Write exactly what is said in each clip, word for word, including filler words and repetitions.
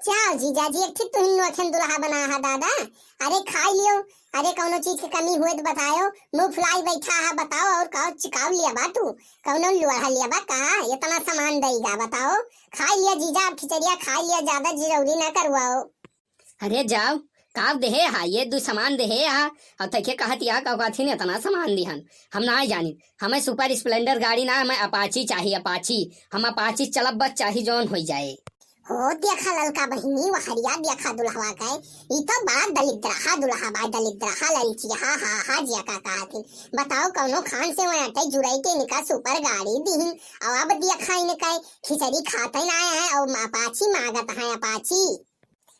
का जीजा जी, एक ठे तुहिन नोखन दुल्हा बना हा दादा। अरे खाई लियो, अरे कौनो चीज के कमी हुए तो बतायो, मुंह फुलाई बैठा हा, बताओ और का चिकाव लिया बा तू, कौनो लोढ़ा लिया बा का, इतना सामान देगा बताओ, खाई लिया जीजा, अब खिचड़िया खाई लिया, ज्यादा जरूरी ना करवाओ। अरे जाओ, का देहे हा, ये दू सामान देहे हा, और तके कहत या का कहथिन इतना सामान दिहन, हम ना जानी, हमें सुपर स्प्लेंडर गाड़ी ना, हमें अपाची चाही, अपाची, हम अपाची चलब बस चाही जौन होई जाए। हो देखा ललका बहिनी, वहरिया देखा दुल्हवा के, ई तो बड़ा दलिद्रहा दुल्हा बा, दलिद्रहा ललचिहा, हा, हा, जिया का कहथिन। बताओ कौनो खान से वहाँ अटै जुड़ै के इनका सुपर गाड़ी दिहिन, और अब देखा इनका खिचड़ी खाते ना है, और अपाची मांगत है, अपाची।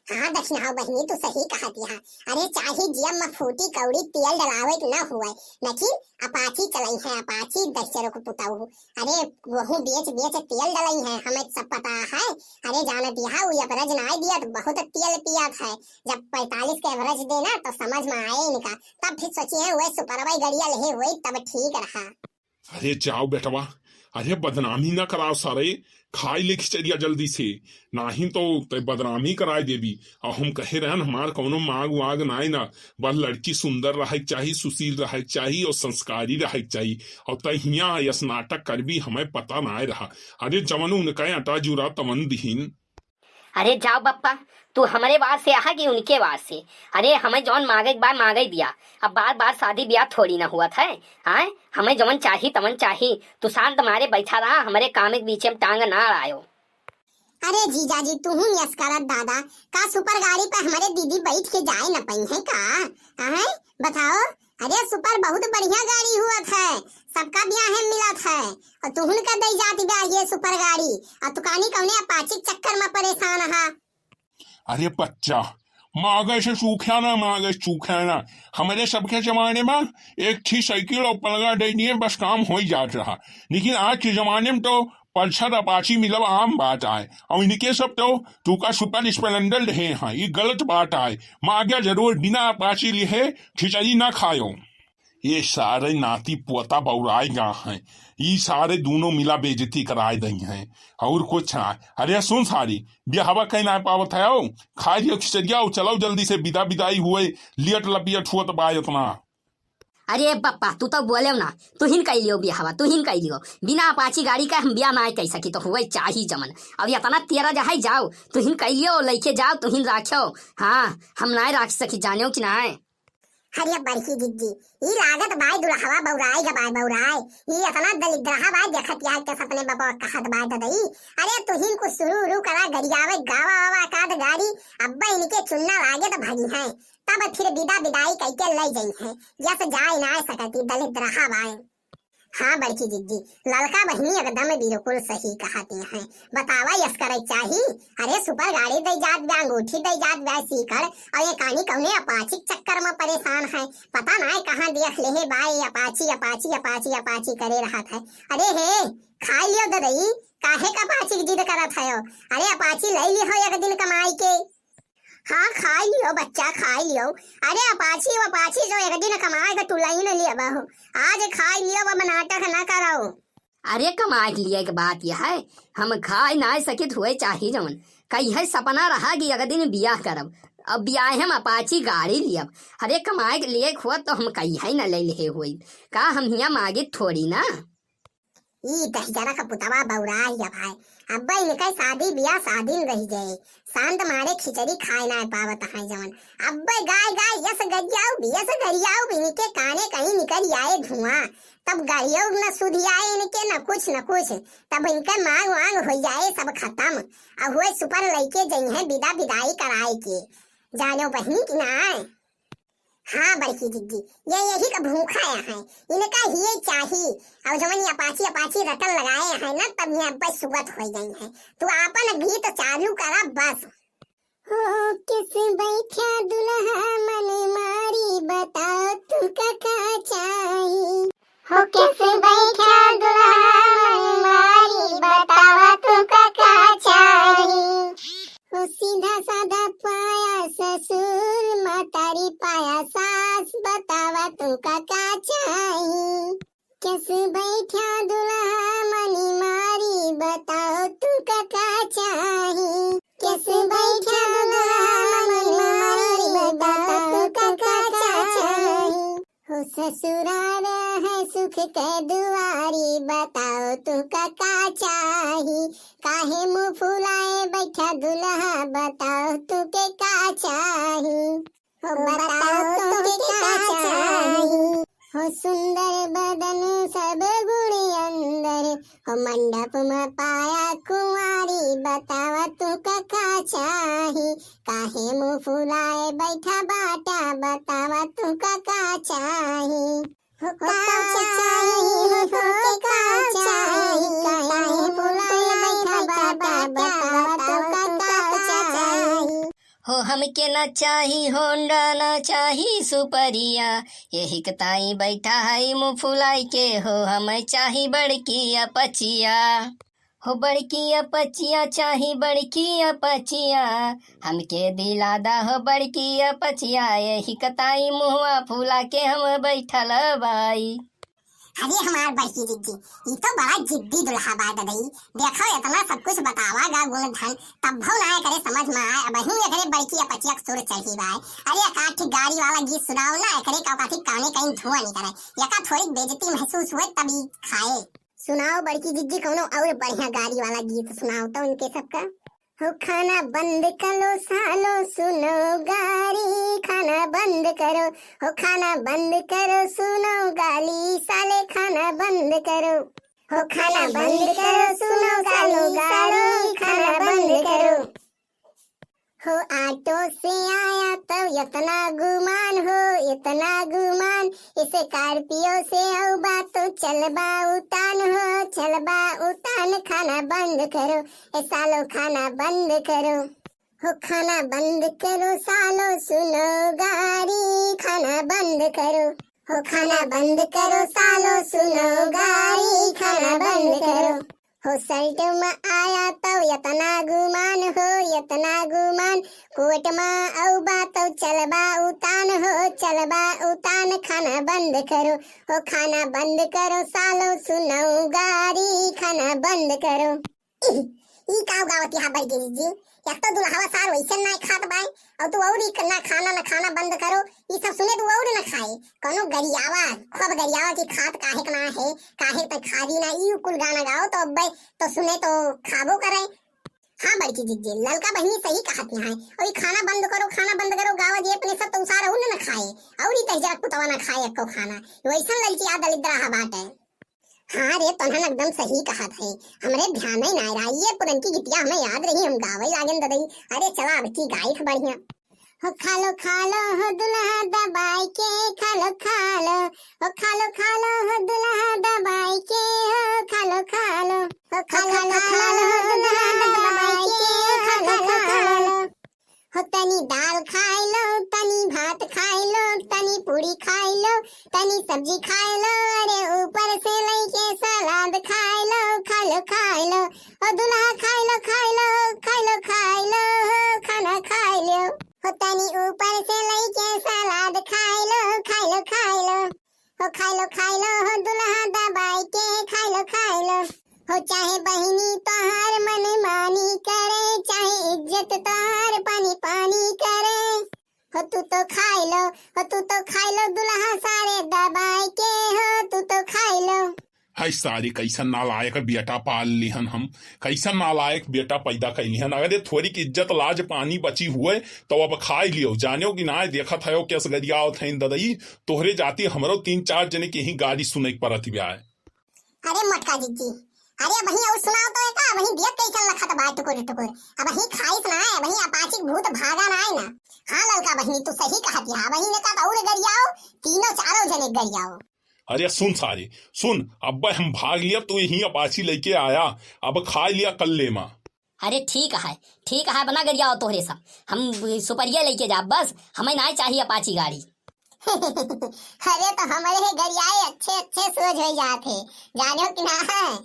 हाँ दक्षिणा हो बहिनी, तू सही कहत हा। अरे चाही जिया में फूटी कौड़ी तेल डलावे के न हुए, लेकिन अपाची चलाई है, अपाची दक्षिणा को पुताऊ। अरे वहू बेच बेच तेल डलाई है, हमें सब पता है। अरे जानत हा, उ एवरेज ना दिया तो बहुत तेल पियत है। जब पैंतालीस के एवरेज देना तो समझ में आए इनका, तब फिर सोची है वह सुपरवाई गड़िया ले हुई तब ठीक रहा। अरे जाओ बेटवा, अरे बदनामी ना कराओ सारे, खाई ले खिचड़िया जल्दी से, नाही तो तै बदनामी कराए देबी। और हम कहे रहन हमार कौनो मांग वांग नाय ना, बस लड़की सुंदर रहे के चाही, सुशील रहे के चाही और संस्कारी रहे के चाही। और तै हियां यस नाटक करबी, हमें पता नाय रहा। अरे जवन उनका अटा जुरा तवन दिहिन। अरे जाओ बप्पा, तू हमरे वार से आहा कि उनके वार से? अरे हमें जौन मांगे के बा मांगे दिया, अब बार बार शादी ब्याह थोड़ी ना हुआ था। आय, हमें जौन चाही तवन चाही, तू शांत मारे बैठा रहा, हमरे काम के बीचे में टांग ना अड़ायो। अरे जीजा जी, तू हूँ यस करत दादा, का सुपर गाड़ी पे हमरे दीदी बैठ के जाए न पई है का? आय, बताओ। अरे सुपर बहुत बढ़िया गाड़ी हुआ था, सबका ब्याह में मिला था, और तुहुन का दई जाती बा ये सुपर गाड़ी, और तुकानी कौने अपाची के चक्कर में परेशान हा। अरे बच्चा, मागे से सूख्या ना, मागे से सूख्या ना। हमरे सबके जमाने में एक ठी साइकिल और पलंगा दे दिए, बस काम हो ही जात रहा। लेकिन आज के जमाने में तो पल्सर अपाची मिलब आम बात आए, और इनके सब तो तुका सुपर स्प्लेंडर रहे हैं, ये गलत बात आए। मागे जरूर बिना अपाची लिहे खिचड़ी ना खायो। ये सारे नाती पोता बौराए गा हैं, ई सारे दोनों मिला बेइज्जती कराए दई हैं, और कुछ ना। अरे सुन सारी, बियाहवा कहीं ना पावत है, आओ, खा लियो खिचड़िया, और चलो जल्दी से, बिदा बिदाई हुए, लियट लपियट हुआ तो बाय उतना। अरे बप्पा, तू तो बोले ना, तुहिन कई लियो बियाहवा, तुहिन कई लियो, बिना अपाची गाड़ी का हम बियाह ना कई सकी, तो हुए चाही जमन। अब इतना तेरा जहाई जाओ, तुहिन कई लियो, लइके जाओ, तुहिन राख्यो। हाँ, हम ना राख सकी, जानियो कि ना। अरे बड़की जिज्जी, ई लागत बाय दुल्हवा बौराय ग बाय बौराय। ई इतना दलिद्रहा बाय देखत यार के सपने बपवा कहत बाय ददई। अरे तुहिन कुछ शुरू उरू करा गरियावे गावा वावा एकाध गाड़ी, अब्बा इनके चुन्ना लागे त भगी हैं। तब फिर बिदा बिदाई कइके लई जई हैं। यस जाए ना सकती दलिद्रहा बाय। हाँ बड़की जिज्जी, ललका बहिनी एकदम बिल्कुल सही कहती हैं। बतावा यस करे चाही। अरे सुपर गाड़ी दे जात बा, अंगूठी दे जात बा, सीकड़, और ये कानी कौने अपाची के चक्कर में परेशान है। पता ना है कहाँ देख ले है बा, ये अपाची, अपाची, अपाची, अपाची करे रहत है। अरे हे, खाई लियो ददई, काहे का अपाची की जिद करत है? अरे अपाची ले लिहो एक दिन कमाई के। हाँ, खाई लियो बच्चा, खाई लियो। अरे अपाची, अपाची जो एक दिन कमाए के तुलाई न लिया बाहो। आज खाई लियो, अब नाटक ना करो। अरे कमाए के लिए के बात यह है, हम खाए ना सकित हुए चाही जवन। कई है सपना रहा कि एक दिन बियाह करब, अब बियाह हम अपाची गाड़ी लियब। अरे कमाए के लिए हुआ तो हम कई है न ले ले हुई। का हम हिया मागित थोड़ी ना। ई दहिजरा का पुतवा बौराय है भाई। अब्बे इनके शादी बियाह शादी न रही जाए। सांत मारे खिचड़ी खाए ना पावत है जवन। अब्बे गाय गाय यस गरियाऊ भी, यस गरियाऊ भी, इनके काने कहीं निकल आए धुआं। तब गरियो न सुधियाए इनके, न कुछ, न कुछ। तब इनके मांग वांग हो जाए सब खत्म। अब हुए सुपर लइके जइहें बिदा बिदाई कराए के। जानो बहिनी कि ना? हाँ बड़की जिज्जी, ये यही का भूखा है, इनका हिये चाही। और जवन ये अपाची अपाची रटन लगाए हैं ना, तब ये अब्बे सुगत हो गई है। तू आपन गीत चालू करा बस। हो किस बैठा दुल्हा मन मारी, बताओ तुका का चाही। हो किस बैठा दुल्हा मन मारी, बतावा तुका का चाही। हो सीधा साधा पाया ससुर, मतारी पाया सास, बतावा तुका का चाही। किस बैठा दुल्हा मन मारी, बताओ तुका का चाही। किस बैठा ससुरार है सुख के दुआरी, बताओ तुहका का चाही, काहे मुँह फुलाए बैठा दुल्हा, बताओ तुके का चाही। हो बताओ तुके का चाही। हो सुंदर बदन सब गुण अंदर, हो मंडप में पाया कुंवारी, बतावा तुका का चाही, काहे मुँह फुलाए बैठा बाटा, बतावा तुका का चाही। हो का चाही, हो तोके का चाही, काहे मुँह फुलाए बैठा बाटा, बतावा तुका का चाही। हो हमके ना चाही होंडा, ना चाही सुपरिया, यही के ताई बैठा है मुँह फुलाई के, हो हमें चाही बड़की अपचिया। हो बड़की अपचिया चाही बड़की अपचिया, हमके दिला दा हो बड़की अपचिया, यही के ताई मुँहवा फुला के हम बैठल बाई। अरे हमार बड़की जिज्जी, ई तो बड़ा जिद्दी दुल्हा बा ददई। देखो इतना सब कुछ बतावा गा गुण धन, तब भो ना एकरे समझ में आए। अबही एकरे बड़की अपचिया के सुर चढ़ी बा। अरे एकाध गाड़ी वाला गीत सुनाओ ना, एकरे का काथी काने कहीं धुआं निकले, एका थोड़ी बेइज्जती महसूस हुए तब ई खाए। सुनाओ बड़की जिज्जी कौनो और बढ़िया गाड़ी वाला गीत सुनाओ तो उनके सबका। हो खाना बंद करो सालो सुनो गारी, खाना बंद करो, हो खाना बंद करो सुनो गाली साले, खाना बंद करो, हो खाना बंद करो सुनो गाली साले, खाना बंद करो। हो ऑटो से आया तो इतना गुमान हो, इतना गुमान, इसे स्कॉर्पियो से आऊ बा तो चलबा उतान हो, चलबा उतान, खाना बंद करो, ए सालो खाना बंद करो। हो खाना बंद करो सालो सुनो गारी, खाना बंद करो। हो खाना बंद करो सालो सुनो गारी, खाना बंद करो। हो शर्ट में आया तो इतना गुमान हो, इतना गुमान, कोट में आऊ बा तो चलबा उतान हो, चलबा उतान, खाना बंद करो। हो खाना बंद करो सालो सुनो गारी, खाना बंद करो। ई का गावत यहाँ बड़की जिज्जी? एक तो दुल्हवा सार वैसे ना खात बाय, और तू और ई ना खाना, ना खाना बंद करो, ई सब सुने तू और ना खाए। कौनो गरियावा, खूब गरियावा कि खात काहे के ना है, काहे त खावी ना, ई कुल गाना गाओ तो अब्बे तो सुने तो खाबो करे। हाँ बड़की जिज्जी, ललका बहिनी सही कहत यहाँ है, और ई खाना बंद करो, खाना बंद करो गावा जे अपने सब तो उसार और ना खाए, और ई तहजरा कुतवा ना खाए एको खाना, वैसन ललचिया दलिद्रा हा बाटे। हाँ रे, तोहन एकदम सही कहत है। हमरे ध्यान ही ना रहा, ये पुरनकी गीतिया हमें याद रही, हम गावे लागेन ददई। अरे चला, अब की गाई है बढ़िया। हो खा लो, खा लो, हो दुल्हा दबाई के, खा लो, खा लो। हो खा लो, खा लो, हो दुल्हा दबाई के, हो खा लो, खा लो। हो खा लो, खा लो, हो दुल्हा दबाई के, खा लो, खा लो। हो तनी दाल खाए लो, तनी भात खाए लो, तनी पूरी खाए लो, तनी सब्जी खाए लो, अरे ऊपर से लइके सलाद खाए लो, खा लो, खाए लो। ओ दुल्हा खाए लो, खाए लो, खाए लो, खाए लो, हो खाना खाए लो। हो तनी ऊपर से लइके सलाद खाए लो, खाए लो, खाए लो। हो खाए लो, खाए लो, हो दुल्हा दबाई के खाए लो, खाए लो। हो चाहे बहिनी तोहार मनमानी करे, चाहे इज्जत तोहार पानी पानी करे, हो तू तो खाए लो, हो तू तो खाए लो, दुल्हा सारे दबाई के, हो तू तो खाए लो। हाय सारे, कैसन नालायक बेटा पाल लिहन हम, कैसन नालायक बेटा पैदा कैलिहन। अगर ये थोड़ी की इज्जत लाज पानी बची हुए तो अब खाए लियो, जानियो कि ना, देखत हयो कैसे गरियावत हैं ददई, तोहरे जाति हमरो तीन चार जने के ही गारी सुने के परत ब्याय। अरे मोटका जिज्जी, अरे अबहीं और सुनाओ तो एका, अबहीं दियत कैसन लखत बा टुकुर टुकुर। अबहीं खाइस ना है, अबहीं अपाची के भूत भागा ना है ना। हाँ ललका बहिनी, तू सही कहत है, अबहीं ने का तो और गरियाओ, तीनों चारों जने गरियाओ। अरे सुन सारे, सुन, अब्बे हम भाग लिया, तू यहीं अपाची लेके आया, अब खा लिया कल्ले मा। अरे ठीक है, ठीक है, बना गरियाओ तोहरे सब, हम सुपरिया लेके जा, बस हमें ना चाहिए अपाची गाड़ी। अरे तो हमरे गरियाए अच्छे अच्छे सोच हो जात है, जानो कि ना है।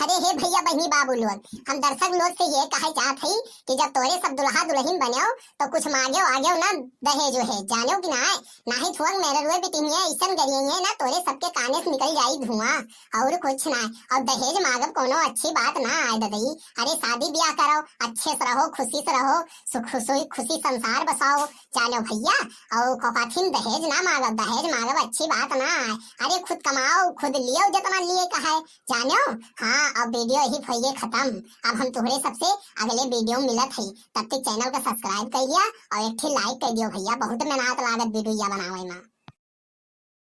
अरे हे भइया, बहिनी, बाबू लोग, हम दर्शक लोग से ये कहे चाहत हई कि जब तोरे सब दुल्हा दुल्हिन बनेउ तो कुछ मांगेउ आगेउ ना दहेज वहेज, जानेउ कि नाय? नाहीं थुअक मेहररुए बिटिनिया अइसन गरियइहें ना, तोरे सबके काने से निकल जाई धुआं, और कुछ नाय। और दहेज मांगब कोनो अच्छी बात ना आय ददई। अरे शादी ब्याह करउ, अच्छे से रहउ, खुशी से रहउ, सु-, खुशी, खुशी संसार बसाओ, जानेउ भइया। और कहथिन दहेज ना मांगब, दहेज मांगब अच्छी बात ना आय। अरे खुद कमाओ, खुद लियो जितना लिए का है, जानेउ। हाँ, अब video यही होइए खत्म। अब हम तोहरे सबसे अगले video में मिलत हई, तब तक channel का subscribe कर लिया और एक ठे like कर दियो भइया, बहुत मेहनत लागत video या बनावे में।